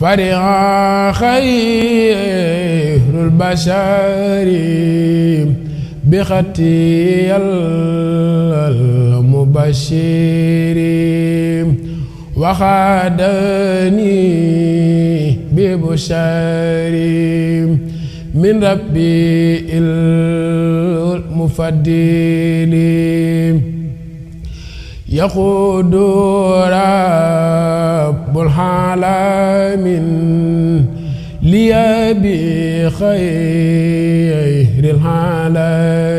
فرح خير البشر بختي المبشر وخادني ببشر من ربي المفضل يقود رب العالمين لي بخير العالمين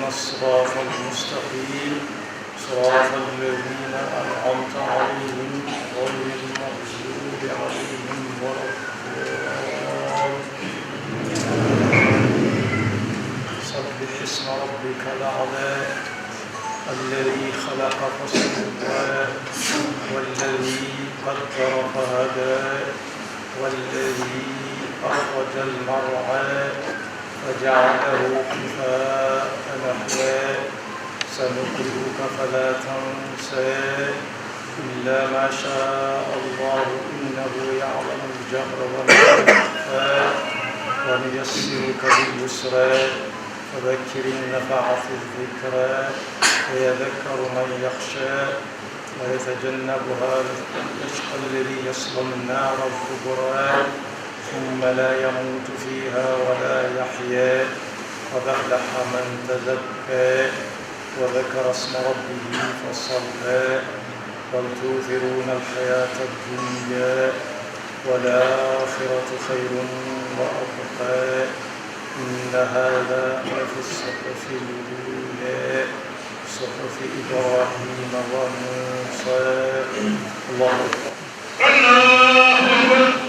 الصراط المستقيم صراط الذين أنعمت عليهم غير المغضوب عليهم ولا الضالين سبح اسم ربك الأعلى الذي خلق فسوى والذي قدر فهدى والذي أخرج المرعى فجعله كفاء نحوا سنقرئك فلا تنسى إلا ما شاء الله إنه يعلم الجهر وما يخفى ونيسرك باليسرى فذكر إن نفعت الذكرى ويذكر من يخشى ويتجنبها الأشقى الذي يصلى النار الكبرى ثم لا يموت فيها ولا يحيا قد أفلح من تزكى وذكر اسم ربه فصلى بل تؤثرون الحياة الدنيا والآخرة خير وأبقى إن هذا لفي الصحف الأولى صحف إبراهيم وموسى الله أكبر الله أكبر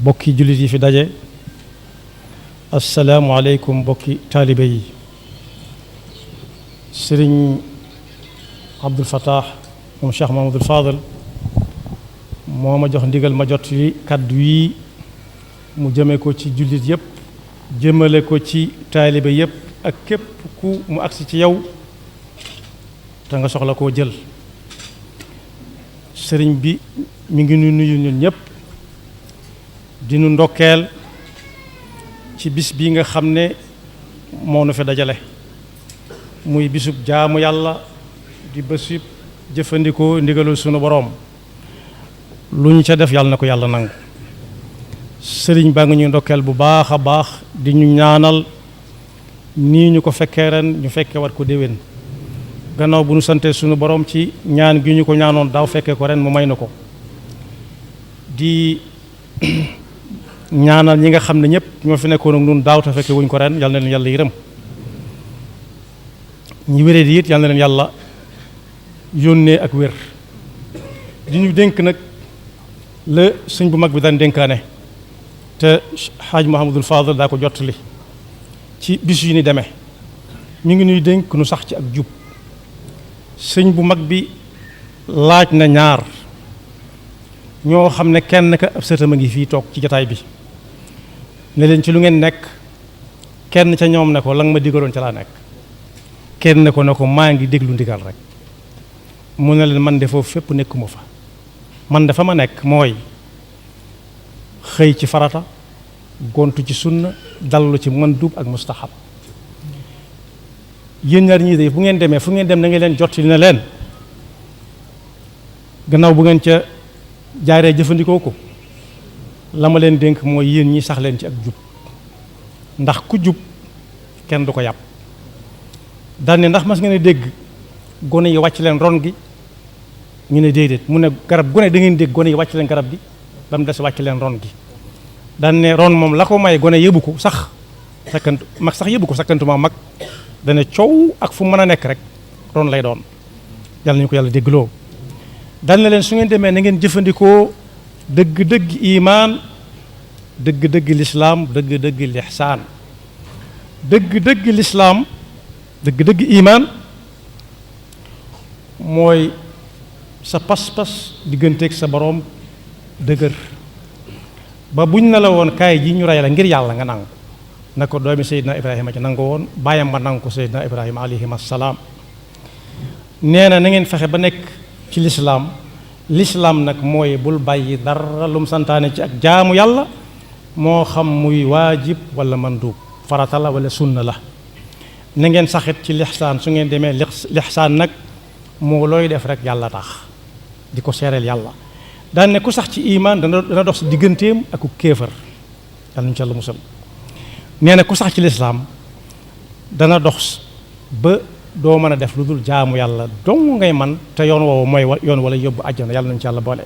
bokki jullit yi fi daje asalaamualeykum bokki taalibe yi sëriñ Abdul Fattah moom Cheikh Mahamadul Fadal moo ma jox ndigal ma jot li kàddu yi mu jëme ko ci jullit yépp jëmale ko ci taalibe yépp ak képp ku mu agsi ci yow te nga soxla koo jël sëriñ bi mi ngi nuyu ñun ñépp di nu ndokkeel ci bis bi nga xam ne moo nu fi dajale muy bisub jaamu yàlla di bésub jëfandikoo ndigalul sunu boroom lu ñu ca def yàlla na ko yàlla nangu sëriñ baa ngi ñu ndokkeel bu baax a baax di ñu ñaanal nii ñu ko fekkee ren ñu fekkee wat ko déwén gannaaw bu nu sante sunu boroom ci ñaan gi ñu ko ñaanoon daaw fekkee ko ren mu may na ko di ñaanal ñi nga xam ne ñëpp ñoo fi nekkoon ak ñun daaw te fekke wuñ ko ren yal na leen yàlla yërëm ñi wéree di it yal na leen yàlla yónnee ak wér di ñu dénk nag la sëñ bu mag bi daan dénkaane te xaaj Mouhamadul Fadal daa ko jottali ci bis yu ni demee mi ngi nuy dénk nu sax ci ak jub sëñ bu mag bi laaj na ñaar ñoo xam ne kenn ka ab sëtam a ngi fii toog ci jataay bi ne leen ci lu ngeen nekk. kenn ca ñoom ne ko la nga ma digaloon ca laa nekk. kenn ne ko maa ngi déglu ndigal rek. mu ne leen man de foofu fépp nekkuma fa. man dafa ma nekk mooy xëy ci farata gontu ci sunna dallu ci mandub ak mustahab. yéen ñaar ñii de bu ngeen demee fu ngeen dem na ngeen leen jottali ne leen gannaaw bu ngeen ca jaaree jëfandikoo ko la ma leen dénk mooy yéen ñi sax leen ci ak jub ndax ku jub kenn du ko yàpp. daan ne ndax mas ngeen a dégg gone yi wàcc leen ron gi ñu ne déedéet mu ne garab gone da ngeen dégg gone yi wàcc leen garab gi ba mu des wàcc leen ron gi. daan ne ron moom la ko may gone yëbu ko sax sakkantu mag sax yëbu ko sakkantuma mag dana coow ak fu mën a nekk rek ron lay doon yàlla nañu ko yàlla déggloo. daan na leen su ngeen demee na ngeen jëfandikoo dëgg-dëgg imaan dëgg-dëgg lislaam dëgg-dëgg lixsaan. dëgg-dëgg lislaam dëgg-dëgg imaan mooy sa pas-pas digganteeg sa boroom dëgër ba buñ ne la woon kaay ji ñu rey la ngir yàlla nga nangu na ko doomi Seydina Ibrahima ci nangu woon bàyyam ba nangu ko Seydina Ibrahima alayhim assalaam. nee na ngeen fexe ba nekk ci lislaam. lislaam nag mooy bul bàyyi dara lum santaane ci ak jaamu yàlla moo xam muy waajib wala mandub farata la wala sunna la. na ngeen saxit ci lixsaan su ngeen demee lixsaan nag moo looy def rek yàlla tax di ko seereel yàlla. daan ne ku sax ci imaan dana dox si digganteem ak ku kéefër yàlla ñu ci yàlla musal. nee na ku sax ci lislaam dana dox ba doo mën a def lu dul jaamu yàlla dong ngay man te yoon woowu mooy yoon wala yóbbu àjjana yàlla nañu ci yàlla boole.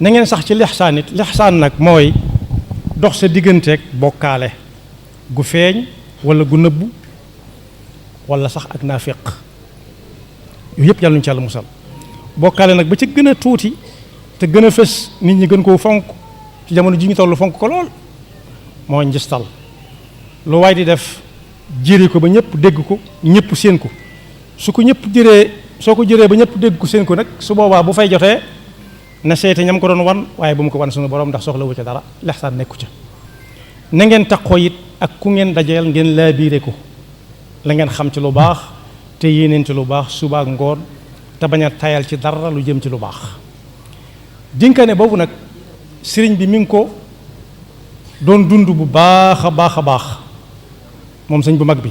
na ngeen sax ci lixsaan it lixsaan nag mooy dox sa digganteeg bokkaale gu feeñ wala gu nëbbu wala sax ak naafiq yooyu yëpp yàlla nañu ci yàlla musal. bokkaale nag ba ci gën a tuuti te gën a fës nit ñi gën koo fonk ci jamono ji ñu toll fonk ko lool moo njistal. lu waay di def jëri ko ba ñëpp dégg ko ñëpp séen ko su ko ñëpp jëree soo ko jëree ba ñëpp dégg ko séen ko nag su boobaa bu fay jotee na seete ñam ko doon wan waaye bu mu ko wan suñu borom ndax soxla wu ca dara lexsaan nekku ca. na ngeen taxoo it ak ku ngeen dajeel ngeen laabiire ko la ngeen xam ci lu baax te yéeneen ci lu baax suba ak ngoon te bañ a tayal ci dara lu jëm ci lu baax. dénkaane boobu nag sëriñ bi mi ngi ko doon dund bu baax a baax a baax moom sëñ bu mag bi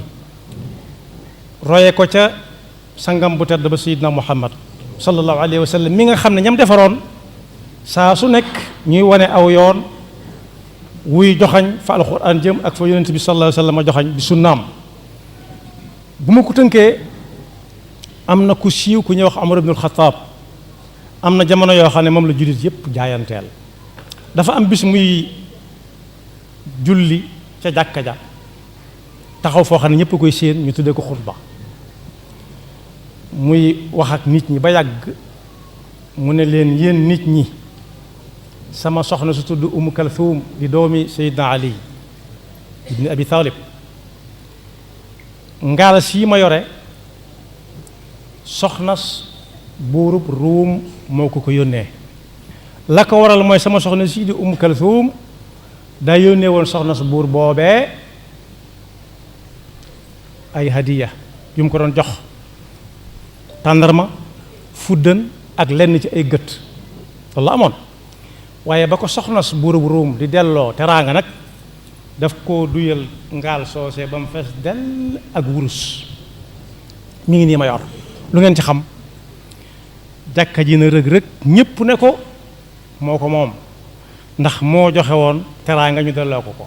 roye ko ca sangam bu tedd ba Seydina Muhammad sallallahu alayhi wa sallam mi nga xam ne ñam defaroon saa su nekk ñuy wane aw yoon wuy joxañ fa alxuraan jëm ak fa yonent bi sallallahu alayhi wa sallam a joxañ di sunnaam. bu ma ko tënkee am na ku siiw ku ñuy wax Umar ibnul Xattaab am na jamono yoo xam ne moom la jullit yépp jaayanteel. dafa am bis muy julli ca jàkka ja taxaw foo xam ne ñëpp koy séen ñu tuddee ko xutba muy wax ak nit ñi ba yàgg mu ne leen yéen nit ñi sama soxna su tudd Umm Kalthum di doomi Seydina Ali ibni Abi Talib ngaal sii ma yore soxnas buurub Ruum moo ko yónnee. la ko waral mooy sama soxna sii di Umm Kalthum daa yónnee woon soxna su buur boobee ay hadiya yu mu ko doon jox tàndarma fuddan ak lenn ci ay gët loolu la amoon. waaye ba ko soxna su buurub Ruum di delloo teraanga nag daf koo duyal ngaal soosee ba mu fees dell ak wurus mi ngi nii ma yor lu ngeen ci xam. jàkka ji na rëg-rëg ñépp ne ko moo ko moom ndax moo joxe woon teraanga ñu delloo ko.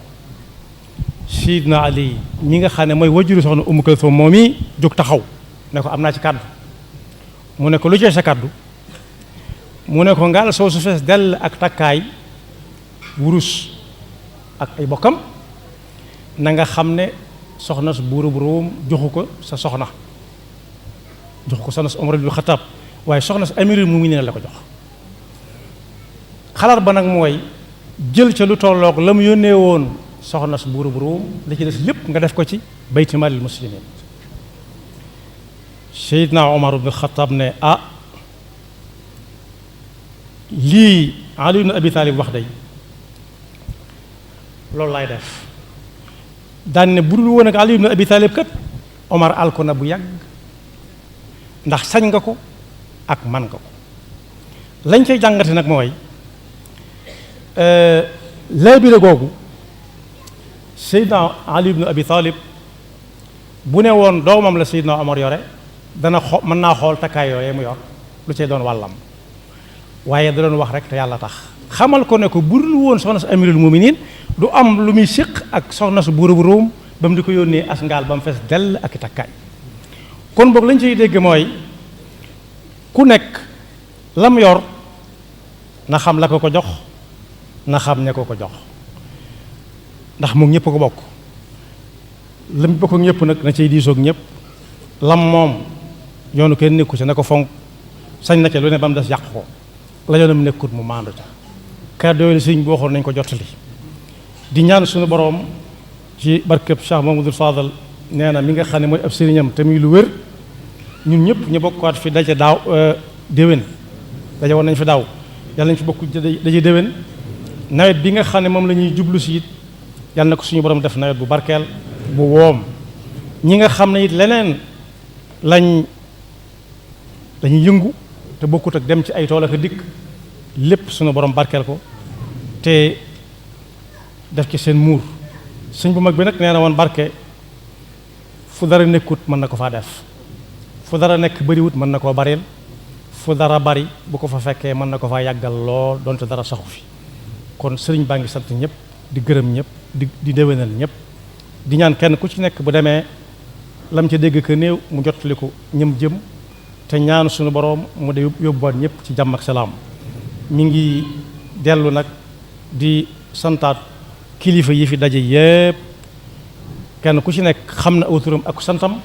Sidna Ali ñi nga xam ne mooy wajuru soxna Umm Kalthum moom i jóg taxaw ne ko am naa ci kàddu. mu ne ko lu ci sa kàddu mu ne ko ngaal soo su fees dell ak takkaay wurus ak ay bokkam na nga xam ne soxna su buurub Ruum joxu ko sa soxna joxu ko soxna su Umar ibn Xattaab waaye soxna su amirul mu'minin la ko jox. xalaat ba nag mooy jël ca lu tolloog la mu yónnee woon soxna su buurub Ruum li ci des lépp nga def ko ci bayti maalil muslimin. Seydina Omar ibn Xattaab ne lii Ali ibn Abi Talib wax day loolu laay def daan ne bu dul woon ak Ali ibn Abi Talib kat Omar alko na bu yàgg ndax sañ nga ko ak man nga ko lañ cay jàngate nag mooy laabire googu Seydina Ali ibn Abi Talib bu ne woon doomam la Seydina Omar yore dana mën naa xool takkaay yooyee mu yor lu cay doon wàllam waaye da doon wax rek te yàlla tax xamal ko ne ko bu dul woon soxna su amirul muminin du am lu muy séq ak soxna su buuru bu Ruum ba mu di ko yónnee as ngaal ba mu fees dell ak i takkaay kon boog lañ ciy dégg mooy ku nekk lam yor na xam la ko ko jox na xam ne ko ko jox ndax moom ñëpp ko bokk lam bokk ak ñëpp nag na cay diisoog ñëpp lam moom yoonu kenn nekku ci na ko fonk sañ na ca lu ne ba mu des yàq ko la yoonam nekkut mu maandu ca kàddu yooyu sëriñ bi waxoon nañ ko jottali di ñaan suñu boroom ci barkeb Cheikh Mamadou Fadal nee na mi nga xam ne mooy ab sëriñam te muy lu wér ñun ñëpp ñu bokkaat fi daje daaw déwén daje woon nañ fi daaw yàlla nañ fi bokk daje déwén nawet bi nga xam ne moom la ñuy jublu si it yàlla na ko suñu borom def nawet bu barkeel bu woom ñi nga xam ne it leneen lañuy yëngu te bokkut ak dem ci ay tool ak dikk lépp suñu borom barkeel ko te def ci seen muur sëñ bu mag bi nag nee na woon barke fu dara nekkut mën na ko faa def fu dara nekk bariwut mën na koo baril fu dara bari bu ko fa fekkee mën na ko faa yàggal lool donte dara saxu fi kon sëriñ baa ngi sant ñëpp di gërëm ñëpp di déwénal ñëpp di ñaan kenn ku ci nekk bu demee lam ca dégg ka néew mu jottali ko ñëm jëm te ñaan suñu boroom mu de yóbbuwaat ñëpp ci jàmm ak salaam mi ngi dellu nag di santaat kilifa yi fi daje yépp kenn ku ci nekk xam na aw turam ak santam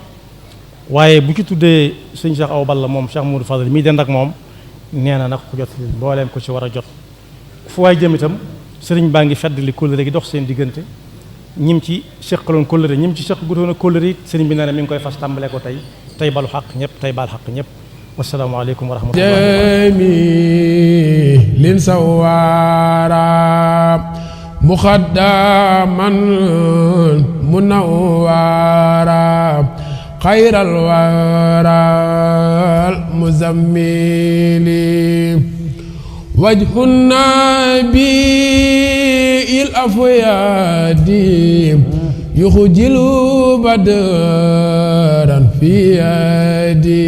waaye bu ci tuddee sëñ Cheikh Awa Balla moom Cheikh Moudou Fadal mii dend ak moom nee na nag ko jot mbooleem ko ci war a jot fu waay jëm itam sëriñ baa ngi feddali kóllëre gi dox seen diggante ñim ci seqaloon kóllëre ñim ci seq gutoon a kóllëre it sëriñ bi nee na mi ngi koy fas tàmbalee ko tey balu xaq ñëpp tey baal xaq ñëpp wasalaamaaleykum wa rahmatullahi jamilin sawaara muxaddaman munawwara xayral waral muzammili wajhu nabi il afyadi yuxjilu badran fi yadi